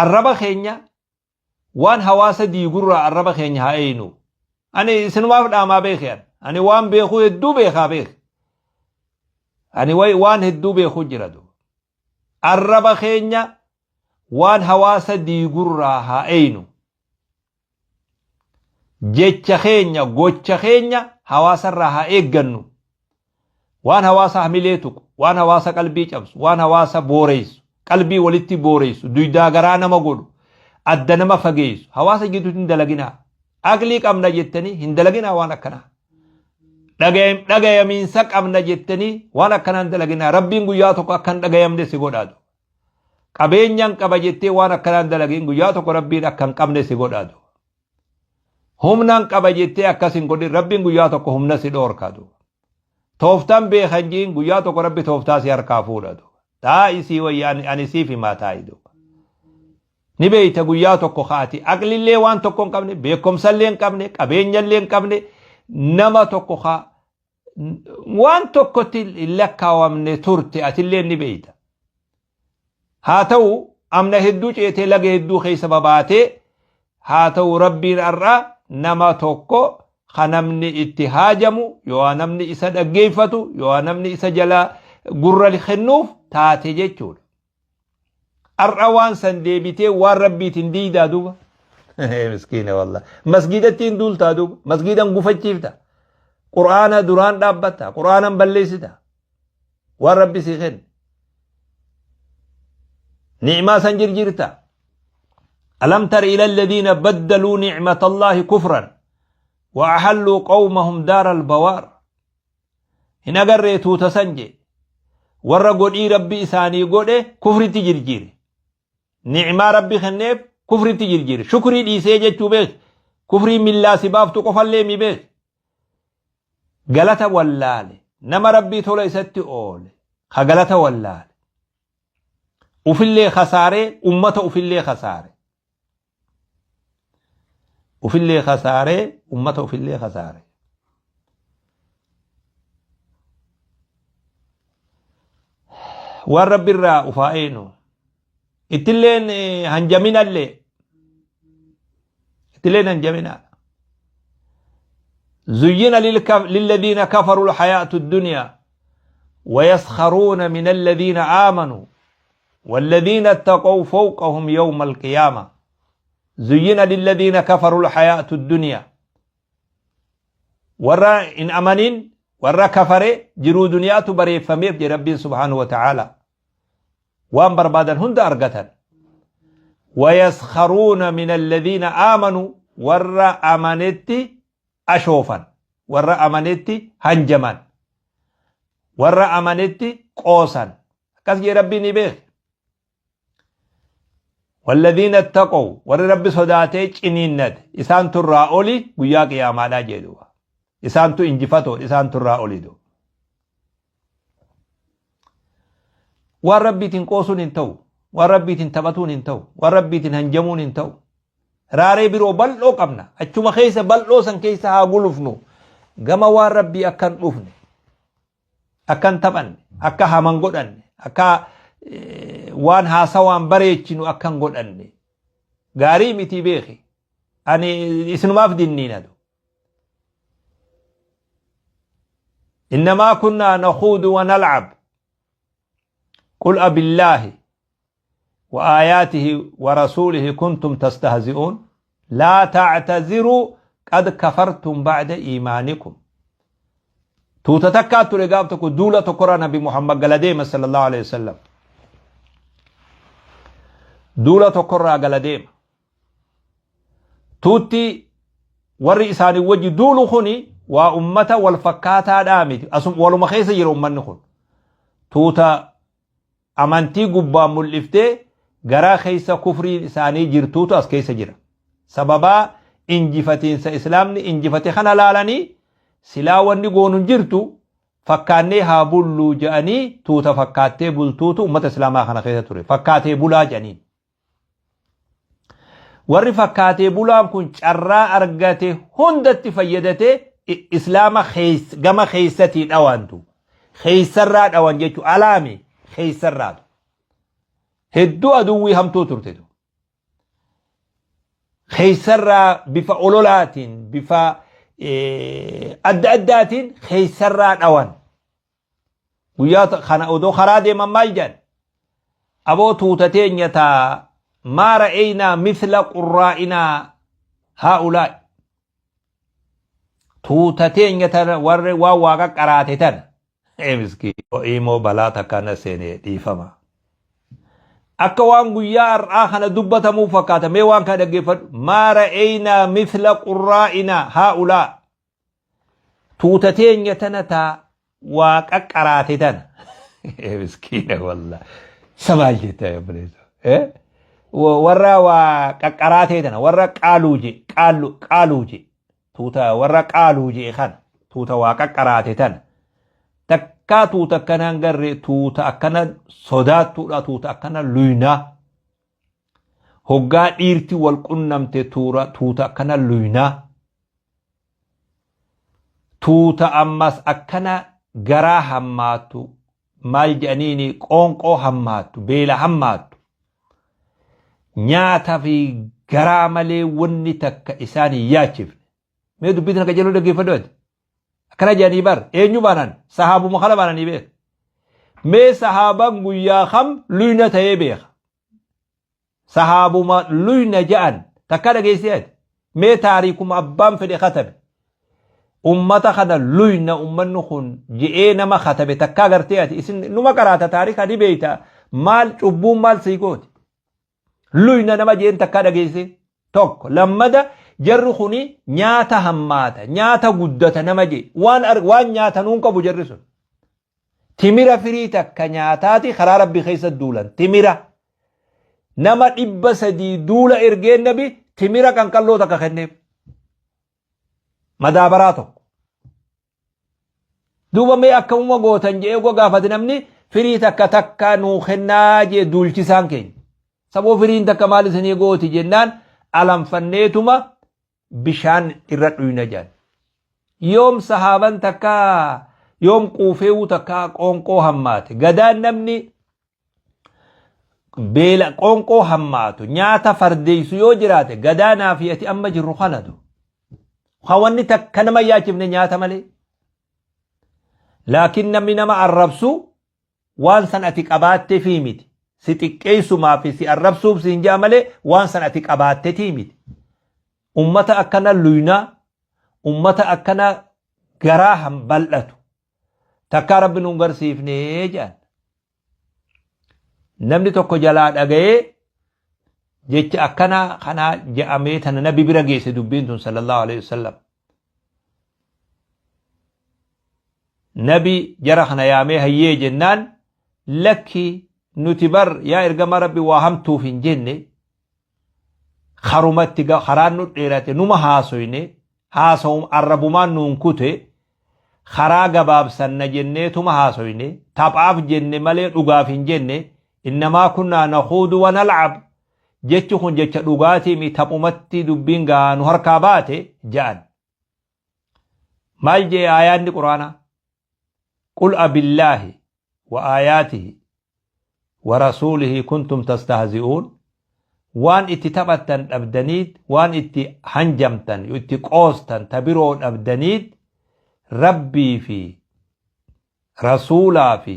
Arraba keenya waan hawaasa diigurraa arraba keenya haa eeynu. Ani isinumaaf dhaamaa beeke ani. Ani waan beekuu hedduu beekaa beeke. Ani waan hedduu beekuu jira duuba. Arraba keenya waan hawaasa diigurraa haa eeynu. Jecha keenya gocha keenya hawaasarraa haa eeggannu. Waan hawaasa hamilee tuqu, waan hawaasa qalbii cabsu, waan hawaasa booreysu, qalbii walitti booreysu, duydaa garaa nama godhu, adda nama fageessu, hawaasa gidduutti hin dalaginaa. Aqlii qabna jettanii hin dalaginaa waan akkanaa. Dhagayamiinsa qabna jettanii waan akkanaa hin dalaginaa. Rabbiin guyyaa tokko akka hin dhagayamne si godhaatu. Qabeenyan qaba jettee waan akkanaa hin dalagin guyyaa tokko Rabbiin akka hin qabne si godhaatu. Humnan qaba jettee akkas hin godhin Rabbiin guyyaa tokko humna si dhoorkatu. Tooftan beekan jiin guyyaa tokko Rabbi tooftaa si harkaa fuudhatu. Taa'i sii wayya ani siif himaa taa'i duuba. Ni beeyta guyyaa tokko kaati aqlillee waan tokko hin qabne beekumsallee hin qabne qabeenyallee hin qabne nama tokko ka waan tokkotti hin lakkaawamne turte atillee ni beeyta. Haa ta'u amna hedduu ceetee laga hedduu keessa babaatee haa ta'u Rabbiin har'a nama tokko ka namni itti haajamu yoo namni isa dhaggeeffatu yoo namni isa jala gurra kennuuf taate jechuudha. Har'a waan san deebitee waan Rabbiitiin diidaa duuba. Miskiina wallah. Masgiidatti hin duultaa duuba. Masgiidan gufachiifta. Qur'aana duraan dhaabbatta. Qur'aanan balleessita. Waan Rabbi sii kenne. Ni'maa san jirjiirta. Alam tara ila alladhiina baddaluu ni'matallaahi kufran wa ahalluu qawmahum daara albawaar. Hin agarree tuuta san jee. Warra godhii Rabbi isaanii godhe kufritti jirjiire. Ni'maa Rabbi kenneef kufritti jirjiire. Shukrii dhiisee jechuu beek. Kufrii millaa si baaftu qofallee mi beek. Galata wallaale. Nama Rabbii tola isatti oole. Ka galata wallaale. Ufillee kasaaree ummata ufillee kasaare. Ufillee kasaaree ummata ufillee kasaare. Waan Rabbi irraa ufaa eenu. Ittilleen hanjaminallee. Ittilleen hanjaminaa. زين للذين كفروا الحياة الدنيا ويسخرون من الذين آمنوا والذين اتقوا فوقهم يوم القيامة زين للذين كفروا الحياة الدنيا ورا إن أمنين ورا كفر جرو دنيا تبري فميف ربي سبحانه وتعالى وان بربادا هند أرقتا ويسخرون من الذين آمنوا ورا أمنتي ashoofan, warra amanetti hanjaman, warra amanetti qoosan. Akkas jee Rabbiin ni beeke. Walladhiina ittaqow warri Rabbi sodaatee ciniinnate isaantu irraa oli guyyaa qiyaamaadhaa jee duuba. Isaantu injifatoodha isaantu irraa oli duuba. Waan Rabbiitiin qoosuun hin ta'u. Waan Rabbiitiin taphatuun hin ta'u. Waan Rabbiitiin hanjamuun hin ta'u. Raaree biroo bal'oo qabna. Achuma keessa bal'oo san keessa haa gulufnu. Gama waan Rabbii akka hin dhufne, akka hin taphanne, akka haman godhanne, akka waan haasawaan bareechinu akka hin godhanne. Gaarii mitii beeki. Ani isinumaaf dinniinatu. إنما كنا نخوض ونلعب قل أبالله وآياته ورسوله كنتم تستهزئون لا تعتذروا قد كفرتم بعد إيمانكم tuuta takkaa ture gaaf tokko duula tokkorraa nabi Muhammad gala deema sallallahu alaihi wasallam duula tokkorraa gala deema Tuutti warri isaanii wajji duulu kuni waa ummata wal fakkaataadhaa miti. Asum waluma keessa jira ummanni kun. Tuuta amantii gubbaan mul'iftee garaa keessa kufriin isaanii jirtuutu as keessa jira. Sababaa injifatiinsa islaamni injifate kana laalanii silaa wanni goonu hin jirtu fakkaannee haa bulluu jedhanii tuuta fakkaattee bultuutu ummata islaamaa kana keessa ture. Fakkaatee bulaa jedhaniin. Warri fakkaatee bulaan kun carraa argate hundatti fayyadatee islaama gama keessatii dhawantu. Keessarraa dhawan jechuun alaami keessarraatu. Hedduu aduwwii hamtuu turtetu. Keessarraa bifa ololaatiin bifa adda addaatiin keessarraa dhawan. Guyyaa kana odoo karaa deeman maal jedhan? Aboo tuuta teenya taa maa ra'eynaa mithla qurraa'inaa haa'ulaa'i. Tuuta teenya tana warri waan waaqa qaraate tana. Ee miskiin. Imoo balaa takka na seene dhiifama. Akka waan guyyaa har'aa kana dubbatamuu fakkaata. Mee waan kana dhaggeeffadhu. Maa ra'eynaa mithla qurraa'inaa haa'ulaa. Tuuta teenya tana taa waa qaqqaraate tana. Ee miskiina wallah. Isa maal jetta yaa obboleessa? Eh? Warra waa qaqqaraatee tana warra qaaluu je qaallu qaaluu je tuuta warra qaaluu je kana tuuta waa qaqqaraate tana. Takkaa tuuta akkanaan garree tuuta akkana sodaattuudha tuuta akkana luynaa. Hoggaa dhiirti wal qunnamte tuura tuuta akkana luynaa. Tuuta ammas akkana garaa hammaattu maal jedhaniini qoonqoo hammaattu beela hammaattu. Nyaata fi garaa malee wanni takka isaan hin yaachifne. Mee dubbii tana qajeeloo dhaggeeffadhu ati. Akkana jedhanii bar eenyu baanan sahaabuma kana baananii beeka. Mee sahaaban guyyaa kam luyna ta'ee beeka. Sahaabuma luyna ja'an takka dhageessee ati. Mee taariikuma abbaan fedhe katabe. Ummata kana luyna ummanni kun je'ee nama katabe takka agartee ati isin numa qaraata taarika ni beeyta maal cubbuun maal sii gooti. Luyna nama jeen takkaa dhageessee tokko lammada jarri kuni nyaata hammaata nyaata guddata nama jee waan waan nyaatanuun qabu jarri sun. Timira firii takka nyaataati karaa rabbi keessa duulan timira nama 300 duula ergeen nabi timira qanqalloo takka kenneef madaabaraa tokko. Duuba mee akkamuma gootan je'ee ogga gaafate namni firii takka takka nuu kennaa jee duulchisaan keenya. Saboo firiin takka maal isinii gooti jennaan alanfanneetuma bishaan irra dhuyna jedhan. Yoom sahaaban takka yoom quufeewuu takka qoonqoo hammaate. Gadaan namni beela qoonqoo hammaatu nyaata fardeessu yoo jiraate gadaa naafi ati amma jirru kanatu. Kan wanni takka nama hin yaachifne nyaata malee. Laakiin namni nama arrabsu waan san ati qabaatteefii miti. Si xiqqeessumaa fi si arrabsuuf siin ja'a malee waan san ati qabaattetii miti. Ummata akkana luynaa, ummata akkana garaa han bal'atu. Takkaa rabbi nuun garsiifnee jedhan. Namni tokko jalaa dhaga'ee jecha akkanaa kanaa je'amee tana nabi bira geesse dubbiin tun sallallahu alaihi wasallam. Nabi jara kana yaamee hayyee jennaan lakki nuti bar yaa ergamaa rabbi waa hamtuuf hin jenne karumatti karaan nu dheerate numa haasoyne haasawum arrabumaan nuun kute karaa gabaabsanna jenneetuma haasoyne taphaaf jenne malee dhugaaf hin jenne innamaa kunnaa nakhuudu wa nal'ab jechi kun jecha dhugaatiimi taphumatti dubbiin gaa nu harkaa baate ja'an. Maal jee aayaanni quraanaa? Qul abillaahi wa aayaatihi wa rasuulihi kuntum tastahzi'uun waan itti taphattan dhabdaniit waan itti hanjamtan itti qoostan ta biroo dhabdaniit rabbii fi rasuulaa fi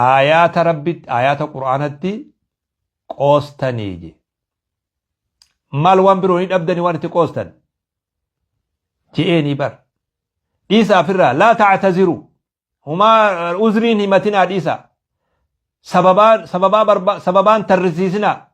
aayaata rabbitti aayaata qur'aanatti qoostanii je maal waan biroo ni dhabdanii waan itti qoostan je'eenii bar dhiisa afirraa laa ta'taziru Humaa uzriin himatinaa dhiisaa. Sababaan sababaa barba sababaan tarrisiisinaa.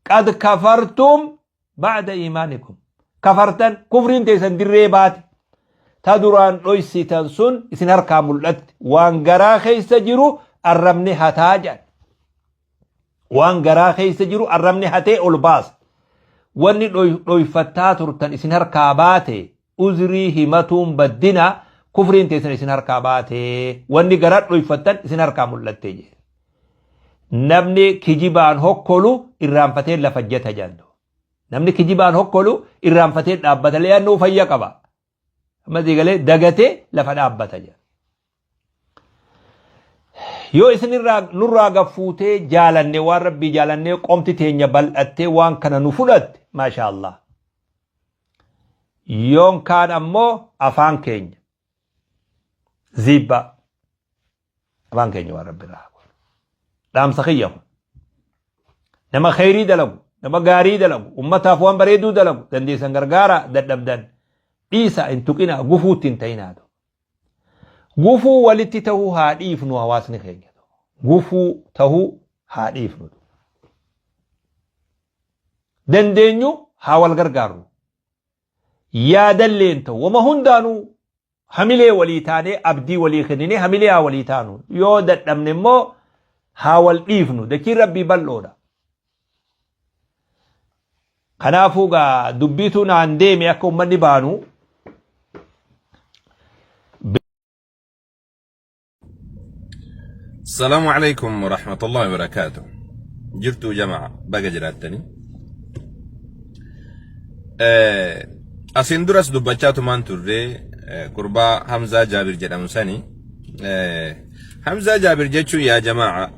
Qad kafartum ba'da iimaanikum. Kafartan kufriin teessan dirree baate. Ta duraan dhoysitan sun isin harkaa mul'atti. Waan garaa keessa jiru arrabni hataa jedhan. Waan garaa keessa jiru arrabni hatee ol baasa. Wanni dhoyfattaa turtan isin harkaa baate uzrii himatuun baddina kufriin teessan isin harkaa baate wanni garaa dhoyfattan isin harkaa mul'atte jedhe. Namni kijibaan hokkolu irraanfatee lafa jeta jedhan. Namni kijibaan hokkolu irraanfatee dhaabbata le'annoo fayya qaba. Amma galee dagatee lafa dhaabbata jedha. Yoo isinirraa nurraa gaffuutee jaalanne waan rabbii jaalannee qomti teenya bal'attee waan kana nu fudhatte maashaa Allah. Yoon kaan ammoo afaan keenya ziibbaa afaan keenya waan rabbi irraa haa godhu. Dhaamsa kiyya kun. Nama kheyrii dalagu, nama gaarii dalagu, ummataaf waan bareeduu dalagu dandeessan gargaara dadhabdan dhiisa hin tuqina gufuutti hin ta'inaa. Gufuu walitti tahuu haa dhiifnu hawaasni keenya. Gufuu tahuu haa dhiifnu. Dandeenyu haa wal gargaarru. Yaadallee hin ta'u. Wama hundaanuu hamilee walii taanee abdii walii kenninee hamilee haa walii taanu. Yoo dadhabne immoo haa wal dhiifnu. Dachiin rabbii bal'oodha. Kanaafuu gaa dubbiitu naan deeme akka ummanni baanu. Salaamu alaikum wa rahmatullahi wa barakaatuh. Jirtuu jamaa baga jiraattanii. Asiin duras dubbachaa tumaan turre gurbaa Hamzaa Jaabir jedhamu sani. Hamzaa Jaabir jechuun yaa jamaa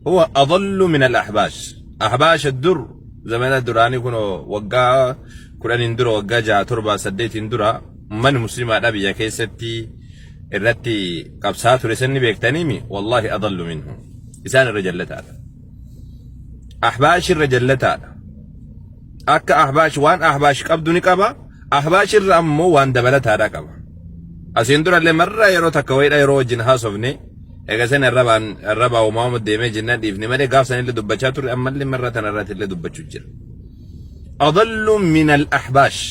huwa adallu min al-ahbaash. Ahbaasha dur zamana duraanii kun waggaa 10n dura waggaa 6 7 8n dura ummanni muslimaadha biyya keessatti irratti qabsaa ture sanni beektaniimi wallaahi adallu minhu isaan irra jallataadha. Ahbaash irra jallataadha. Akka ahbaash waan ahbaash qabdu ni qaba. Ahbaash irra ammoo waan dabalataadha qaba. Asiin durallee marra yeroo takka wayiidha yeroo wajjin haasofne egaa san arrabaan arrabaa uumaama deemee jennaan dhiifne malee gaaf sanillee dubbachaa turre ammallee marra tana irratti illee dubbachuu jira. Adallu min al-ahbaash.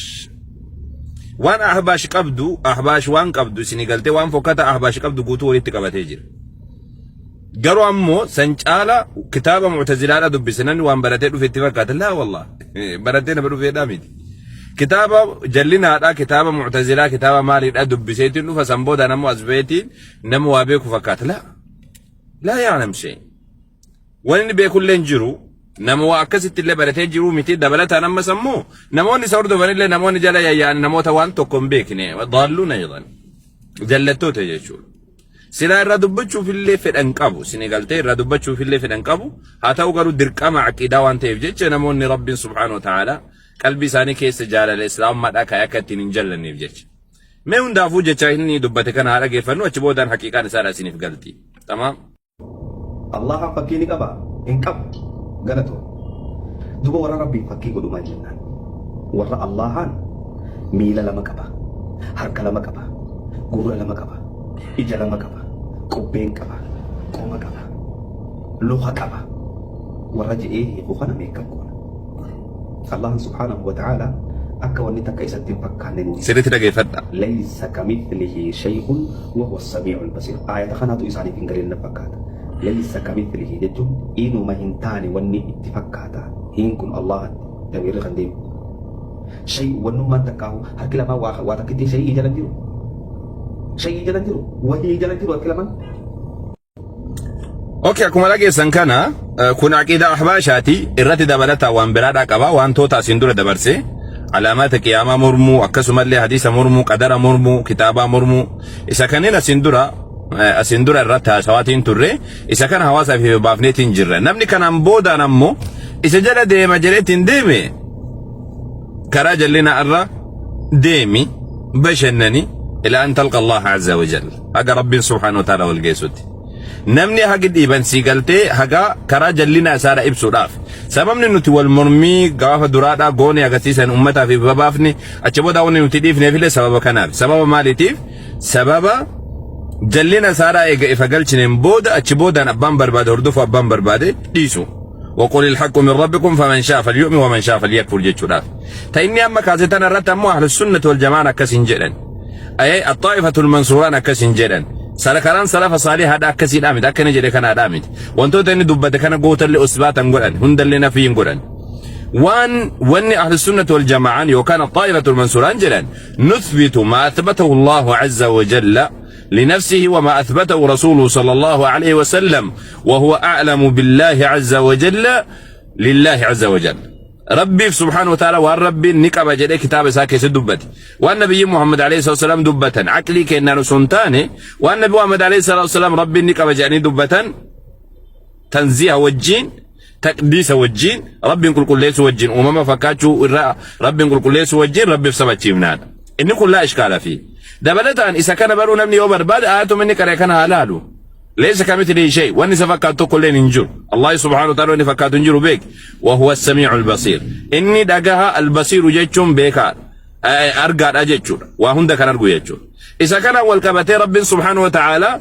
Waan ahbaash qabdu ahbaash waan qabdu isinii galtee waan fokkata ahbaash qabdu guutuu walitti qabatee jira. Garuu ammoo san caala kitaaba mu'tazilaadha dubbise namni waan baratee dhufe itti fakkaata. Laa wallah baratee nama dhufeedhaa miti. Kitaaba jallinaadha kitaaba mu'tazilaa kitaaba maaliidha dubbiseetiin dhufa san booda namuu as baheetiin nama waa beeku fakkaata. Laa laa ya'lam shay. Wanni inni beekullee hin jiru. Nama waa akkasitti illee baratee jiru miti. Dabalataan ammas ammoo namoonni isa hordofanillee namoonni jala yayya'an namoota waan tokko hin beekne. Daalluun aydan. Jallattoota jechuudha. Silaa irraa dubbachuuf illee fedhan qabu. Isin galtee irraa dubbachuuf illee fedhan qabu. Haa ta'u garuu dirqama aqiidaa waan ta'eef jecha namoonni Rabbiin subhaanahu wa ta'ala qalbii isaanii keessa jaalala islaamummaadhaa kaa'e akka ittiin hin jallanneef jecha. Mee hundaafuu jecha inni dubbate kana haa dhageeffannu achi boodaan haqiiqaan isaadha isiniif galti. Tamaam. Allahaan fakkii ni qabaa? Hin qabu. Galatoomi. Duuba warra Rabbiin fakkii godhu maal jennaan? Warra Allahaan miila lama qaba, harka lama qaba, gurra lama qaba, ija lama qaba, qubbeen qaba, qoma qaba, luka qaba. Warra je'ee hiiku kana meekkam goona? Allahan subhaanahu wa ta'aalaa akka wanni takka isatti hin fakkaanne nuu hima. Sirriitti dhageeffadha. Laysa kamithlihi shay'un wa huwa as-samii'ul basiir. Aayata kanaatu isaaniif hin galin na fakkaata. Laysa kamithlihi jechuun inuma hin taane wanni itti fakkaata. Hiin kun Allahatti damiirri kan deemu. Shay'un wannummaan takkaahu harki lamaan waa waa takkittiin shay'ii jala hin jiru. Shay'ii jala hin jiru. Wahii jala hin jiru harki lamaan. Okay, akkuma dhageessan kana kun aqiidaa ahbaashaati irratti dabalataa waan biraadhaa qaba wantoota asiin dura dabarse alaamaata qiyaamaa mormuu akkasumallee hadiisa mormuu qadara mormuu kitaabaa mormuu isa kanneen asiin dura irratti haasawaatiin turre isa kana hawaasaaf baafneetiin jirra namni kanaan boodaan ammoo isa jala deema jedheetiin deeme karaa jallina irra deemi bashannani ila an talqa Allah azza wa jalla haga rabbiin subhaanahu wa ta'ala wal geessutti. Namni hagi dhiiban sii galtee haga karaa jallina isaadha ibsuudhaaf. Sababni nuti wal mormii gaafa duraadhaa goone agarsiisan ummataaf ifa baafne achi booda wanni nuti dhiifneef illee sababa kanaaf. Sababa maaliitiif? Sababa jallina isaadhaa eega ifa galchineen booda achi boodaan abbaan barbaade hordofu abbaan barbaade dhiisu. وقل الحق من ربكم فمن شاء فليؤمن ومن شاء فليكفر jechuudhaaf. Ta inni amma kaase tana irratti ammoo ahlus sunnati wal jamaan akkas hin jedhan. Ayee axxaa'ifatul mansuuraan akkas hin jedhan. Sala karaan salafa saalihaadha akkasiidhaa miti akka inni jedhe kanaadhaa miti. Wantoota inni dubbate kana gootallee usbaatan godhan hundallee nafii hin godhan. Waan wanni ahlus sunnati wal jamaa'aan yookaan axxaa'ifatul mansuuraan jedhan nuthbitu maa athbatahu Allahu azza wa jalla لنفسه وما أثبته رسوله صلى الله عليه وسلم وهو أعلم بالله عز وجل لله عز وجل. Rabbiif subhaanahu wa ta'ala waan Rabbiin ni qaba jedhee kitaaba isaa keessatti dubbate. Waan nabiyyi Muhammad alayhi salatu wasalaam dubbatan aqlii kennaan osoo hin taane waan nabi Muhammad alayhi salatu wasalaam Rabbiin ni qaba jedhanii dubbatan tanziiha wajjiin taqdiisa wajjiin Rabbiin qulqulleessuu wajjiin uumama fakkaachuu irraa Rabbiin qulqulleessuu wajjiin Rabbiif sabachiifnaadha. Inni kun laa ishkaala fi. Dabalataan isa kana baruu namni yoo barbaade ayatuma inni qara'e kana haa laalu. Laysa kamithlihi shay. Wanni isa fakkaatu tokko illeen hin jiru. Allah subhanahu wa ta'ala wanni fakkaatu hin jiru beek. Wa huwa as-sami'ul basiir. Inni dhagaha al-basiiru jechuun beekaadha. Argaadha jechuudha. Waa hunda kan argu jechuudha. Isa kanaan wal qabatee Rabbiin subhanahu wa ta'ala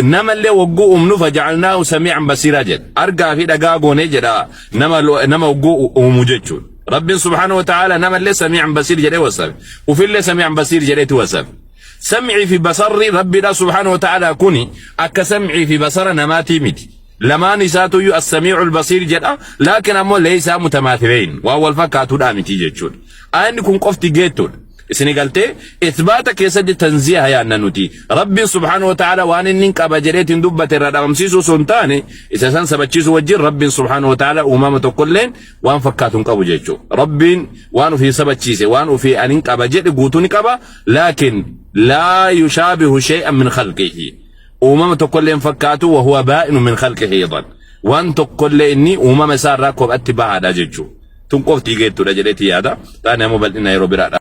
namallee wagguu uumnu faja'alnaahu samii'an basiiraa jedha. Argaa fi dhagaa goonee jedha nama nama wagguu uumu jechuudha. Rabbiin subhanahu wa ta'ala namallee samii'an basiir jedhee wasafe. Ufillee samii'an basiir jedheeti wasafe. Sam'ii fi basarri Rabbiidha subhaanahu wa ta'ala kuni akka sam'ii fi basara namaatii miti. Lamaan isaatuyyuu as-samii'ul basiir jedha, laakiin ammoo leeysaa mutamaathileyn waan wal fakkaatuudhaa miti jechuudha. Aayanni kun qofti geettuudha. Isini galtee ithbaata keessatti tanziiha yaanna nuti. Rabbiin subhaanahu wa ta'ala waan inni hin qaba jedheetiin dubbate irraa dhabamsiisuu osoo hin taane isa san sabachiisuu wajjin Rabbiin subhaanahu wa ta'ala uumama tokkolleen waan fakkaatu hin qabu jechuudha. Rabbiin waan ofii sabachiise waan ofii ani hin qaba jedhe guutuu ni qaba. Laakiin laa yushaabihu shay'an min khalqihi. Uumama tokkollee hin fakkaatu wa huwa baa'inu min khalqihi aydan. Waan tokkollee inni uumama isaa irraa kophatti bahaadha jechuudha. Tun qofti geettuudha jedheeti yaada. Taane ammoo bal'ina yeroo biraadha.